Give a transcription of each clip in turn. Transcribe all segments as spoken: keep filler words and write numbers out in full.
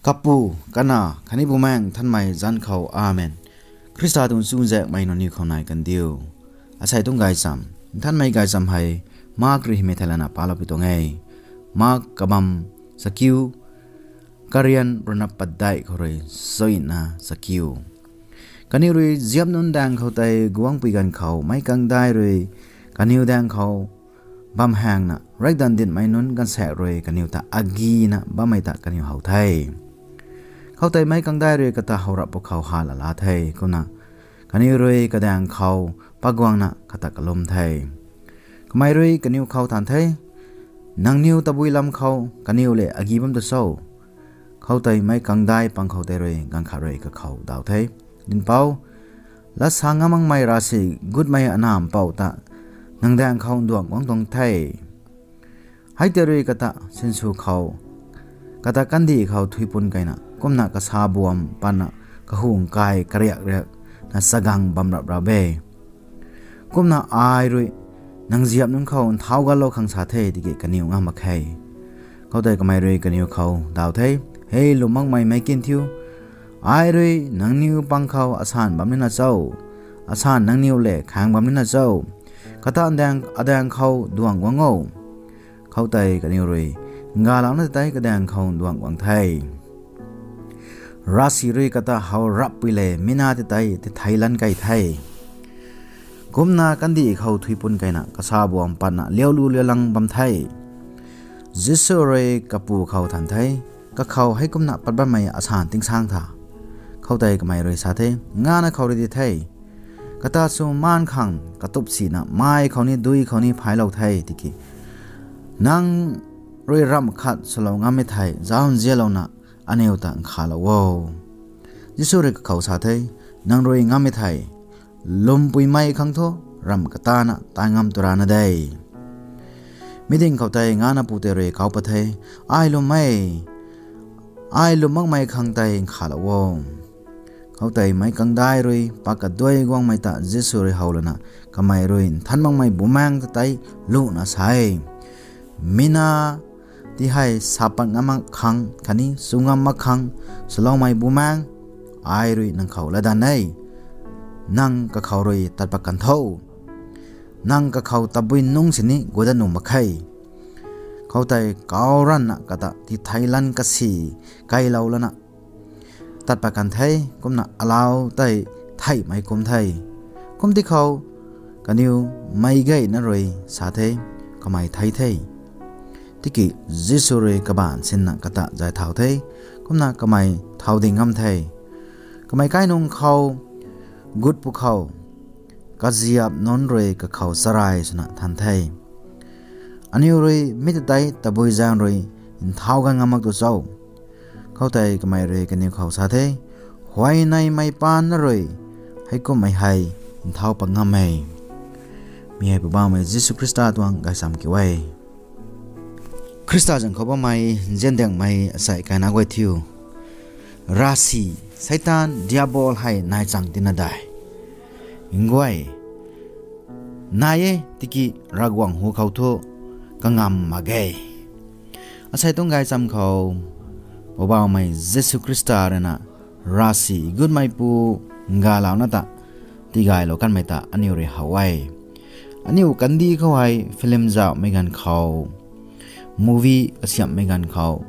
Kapu, Kanac khatni Bumaengh Nthanmei zanc khou, Amen. Khrista tuang chuzaenghmei nangniw khou nai kandiu. Asei tuang gaychamv, nthanmei gaychamv hei Mark rui hymei thei lana paloupui tuang e. Mark kabamv chakiu, karian ruhna padeih khou rui suina chakiu. Kaniw rui ziap nunc daeng khou tei guangpui ganv khou meic kangdai rui kaniw daeng khou bam haengna, riakdanv dinhmei nunc gaanvsaekc rui kaniw ta agina bammei ta kaniw how the. Khoutei meic kangdai rui kata how rap pwkhou ha lala the, kumna kaniw rui kadaeng khou paguangna kata kalum the. Kamei rui kaniw khou than the, Nangniw tabui lam khou kaniw lev agi bam tu cho? Khoutei meic kangdai pang khou tei rui ganv khat rui kakhou daw the, Dinhpouc, lat sa ngam makmei ravsic gutmei Ana Mpouh ta nang daeng khou nduang guang tuang the. Hei tei rui kata sinsw khou, kata kandih khou thuipun keyna, kumna kasabuam patna kahung kai kariak riakna chagang bam rap rap e. Kumna ai rui nang ziap nunc khou nthau galou khang sa the, tiki kaniw ngam mak khe. Khoutei kamei rui kaniw khou daw the, He lwm makmei meic kin thiu, ai rui nangniw pang khou asan bam nina cho? Asan nangniw lev khaeng bam nina cho? Kata adaeng, adaeng khou duang guang o. Khoutei kaniw rui ngalouna tei kadaeng khou duang guang the. Ravsic rui kata how rappui le mi na tei tithei lan key the. Kumna kandih khou thuipun keyna kasabuam patna liaulu lialang bam the. Jisu rui kapu khou than the, Kakhou hei kumna pat bammei asan tingsang tha? Khoutei kamei rui sa the, Ngana khou rui di the, kata sw maan khang katup sina mai khou ni dui khou ni phaiclou the, tiki nang rui ramh khat swlou ngammei thei zauc nzianlouna aniw ta nkhavlou o. Jisu rui kakhou sa the, Nang rui ngammei thei, lwmpuimei khang thu ramh katana tai ngam tu rana de. Mi ding khou tei ngana pu tei rui kauc pat the, Ai lwm e, ai lwm makmei khang tei nkhavlou o. Khoutei meic kangdai rui pak kaduai guangmei ta Jisu rui how lana, kamei rui nthan makmei Bumaengh ta tei luna sa e, Mi na ti hei sa pat ngam mak khang khatni sw ngam mak khang swloumei Bumaengh, ai rui nang khou latdanv e. Nang kakhou rui tat pat kan tho. Nang kakhou tabui nungc sini gudat nuh mak khe. Khoutei kauc ranvna kata tithei lan kasi keylou lana tat pat kan the, kumna alau tei theihmei kum the. Kum ti khou kaniw meic gayna rui sa the, Kamei thei the. Tiki Jisu rui kabaanc sinna kata zay thau the, kumna kamei thau ding ngam the. Kamei kainung khou gut pwkhou kaziap nunc rui kakhou charai swna than the, Aniw rui mi ta tei tabui zaeng rui nthau gan ngam mak tu cho? Khoutei kamei rui kaniw khou sa the, Huayneymei paan na rui heikumhmei hei nthau pat ngam e. Mi hei Poubauhmei Jisu Khrista tuang gaychamv kiu e. Khrista zanc khou bammei nziandiangmei asei kaina guay thiu, ravsic, Seitaan Diabol hei nai chang tina dei? Nguay, nai e, tiki Ravguangc hu khou thu kangam mak ge. Asei tuang gaychamv khou Poubauhmei Jisu Khrista rui na ravsic gutmeipu ngalouna ta tigaylou kanmei ta aniu rui how e. Aniu kandih khou hei film zauhmei ganv khou, movie kasiamhmei ganv khou,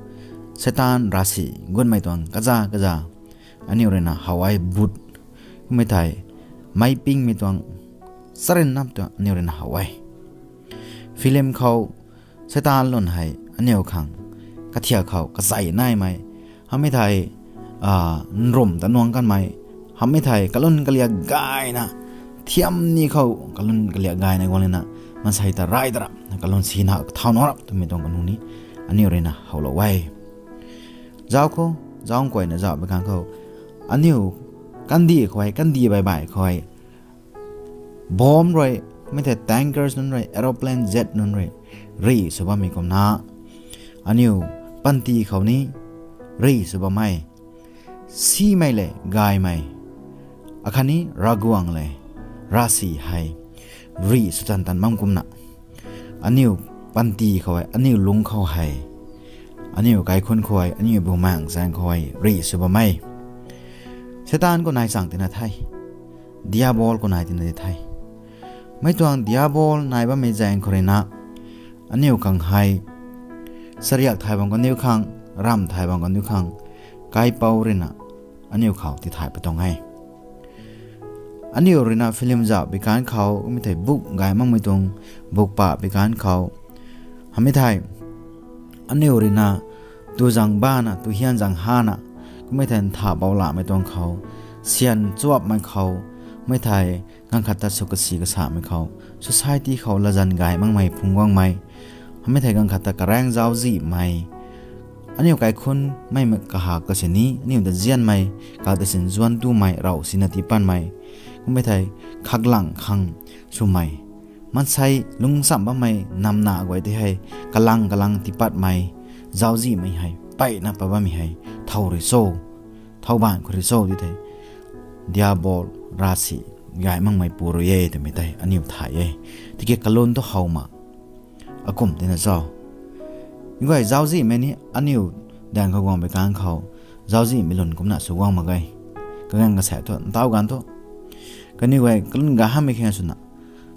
Seitaan ravsic gutmei tuang kaza kaza aniu rui na how e. Bhut kummei thei, meic pingmei tuang charynmei tuang aniu rui na how e. Film khou Seitaan lun hei aniu khang kathiak khou kazei naimei, hamhmei thei nrumh ta nuang kanmei, hamhmei thei kalun kaliak gayna, thiam ni khou kalun kaliak gayna guang lana, maansei ta ray ta rap, kalun sina thau nuang rap twmei tuang kanuni aniu rui na howlou e. Zauc khou, zauc kuayna zauhmei ganv khou, aniu kandih khou hei, kandih baih baih khou hei, bomb rui, mi thei tankers nunc rui, aeroplane jet nunc rui rih sw bammei kumna, aniu panty khou ni rih sw bammei, simei le gaymei, akhatni Ravguangc le ravsic hei rih sw tan tan bam kumna, aniu panty khou hei, aniu lungc khou hei, aniu kaikhunc khou, aniu bumaengh zaeng khou rih sw bam e. Seitaan khou nai chang tina the. Diabol khou nai tina di the. Mei tuang Diabol nai bammei zaeng khou ruina, aniu khang hei, chariak thay bam kaniw khang, ramh thay bam kaniw khang, kaipouc ruina, aniu khou tithay pat tuang e. Aniu ruina film zauh pi kan khou, kummei thei buk gay makmei tuang, buk pa pi kan khou, hamei thei, aniu ruina, tu zang bana, tu hian zang hana, kummei thei ntha bou lamei tuang khou, syan chuapmei khou, mei thei, ganv khat ta sw kasi kasamei khou, society khou latzan gay makmei phung guangmei, hamei thei ganv khat ta karaeng zauczihmei, aniu kaikhunc mei kahak ta sini, aniu ta zianmei, kak ta sin zuan tumei, rav sina tii patmei, kummei thei, khaklang khang swmei, maansei lungcham bammei namna guay tei hei, kalang kalang tii patmei, zauczihmei hei, mpeyna pat bammei hei, thow rui cho, thow baan khou rui cho di thei, Diabol ravsic gay makmei pu rui e twmei tei aniu thay e. Tiki kalun thu how ma, akum tina cho. Guay zauczihmei ni aniu daeng khou guang pi kan khou, zauczihmei lun kumna sw guang mak ge. Kaganv kasaek thu, ntaw ganv thu, kaniw guay kalun gay hamei khang swna,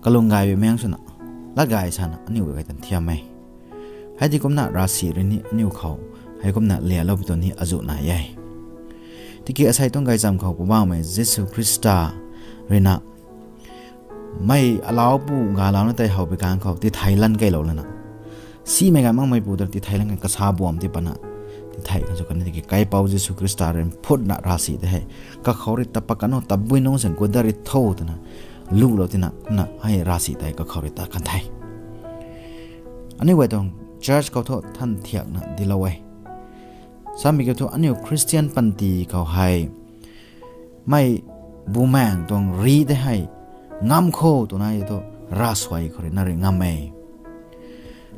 kalung gay bimeng swna, lat gay sana aniu guay tan thiam e. Hei di kumna ravsic rui ni aniu khou, hei kumna lialou pi tuang ni azuh nai e. Tiki asei tuang gaychamv khou Poubauhmei Jisu Khrista ruina, mei alau pu galauna tei how pi kan khou tithei lan keylou lana, simei gay makmei pu ta tithei lan kasa buam ti pana, tithei kan sw kan tiki kaipouc Jisu Khrista rui phutna ravsic tei hei, kakhou rui ta pat kan o, tabui nung sin kut dat ri tho twna, lulou tina, kumna hei ravsic tei kakhou rui tat kan the. Aniu guay tuang church khou thu than thiakna dilou e. Samei kiu thu aniu Christian panty khou hei, mei bumaengc tuang ri tei hei, ngam kho twna thu ravsuai khou rui na rui ngam e.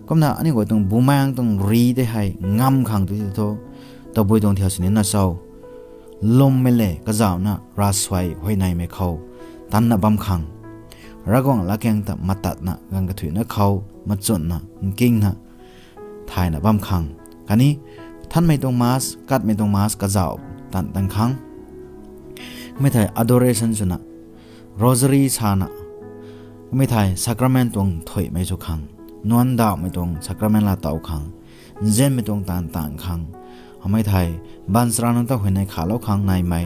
Kumna aniu guay tuang bumaengc tuang ri tei hei ngam khang tu ti thu, tabui tuang thiak sini na cho. Lwmmei le kazauhna ravsuai huayneymei khou, tanna bam khang. Ravguangc latkaeng ta matatna ganv kathuicna khou, machunna, nkingna, thayna bam khang. Khatni, thanmei tuang mass, katmei tuang mass kazauh tan tan khang. Kummei thei adoration swna, rosary sana, kummei thei sacrament tuang thuimei sw khang, nuan dauhmei tuang sacrament laa tow khang, nzianmei tuang taanv taanv khang, hamei thei, baanchara nunc ta huayney khalou khang naimei,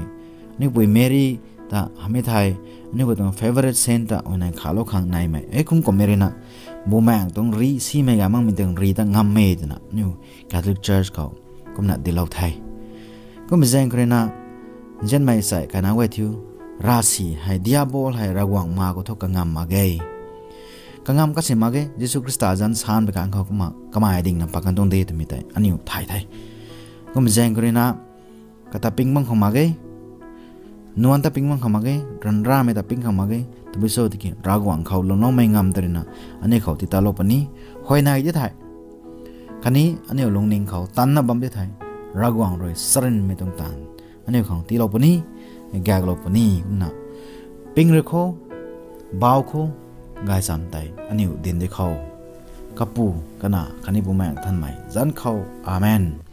aniu pui Mary ta hamei thei, aniu guay tuang favourite saint ta huayney khalou khang naimei, e kum kummei ruina, bumaengc tuang ri, simei gay makmei tuang ri ta ngammei twna aniu Catholic Church khou kumna dilou the. Kummei zaeng khou ruina, nzianmei sai kaina guay thiu, ravsic hei, Diabol hei, Ravguangc ma khou thu kangam mak ge. Kangam kasi mak ge, Jisu Khrista zanc san pi kan khou kumna kamei dingna pat kan tuang de twmei tei aniu thay the. Kummei zaeng khou ruina, kata ping bam khang mak ge, nuan ta ping bam khang mak ge, ryanramei ta ping khang mak ge, tabui cho tiki Ravguangc khou lwmloumei ngam ta ruina, aniu khou titalou puni, huayney di thei. Khatni aniu lungning khou tanna bam di thei, Ravguangc rui charynmei tuang taanv aniu khang tiilou puni, gaeklou puni, kumna ping rui khou, bau khou, gaychamv tei aniu din di khou. Kapu, Kanac, khatni Bumaengh Nthanmei zanc khou. Amen.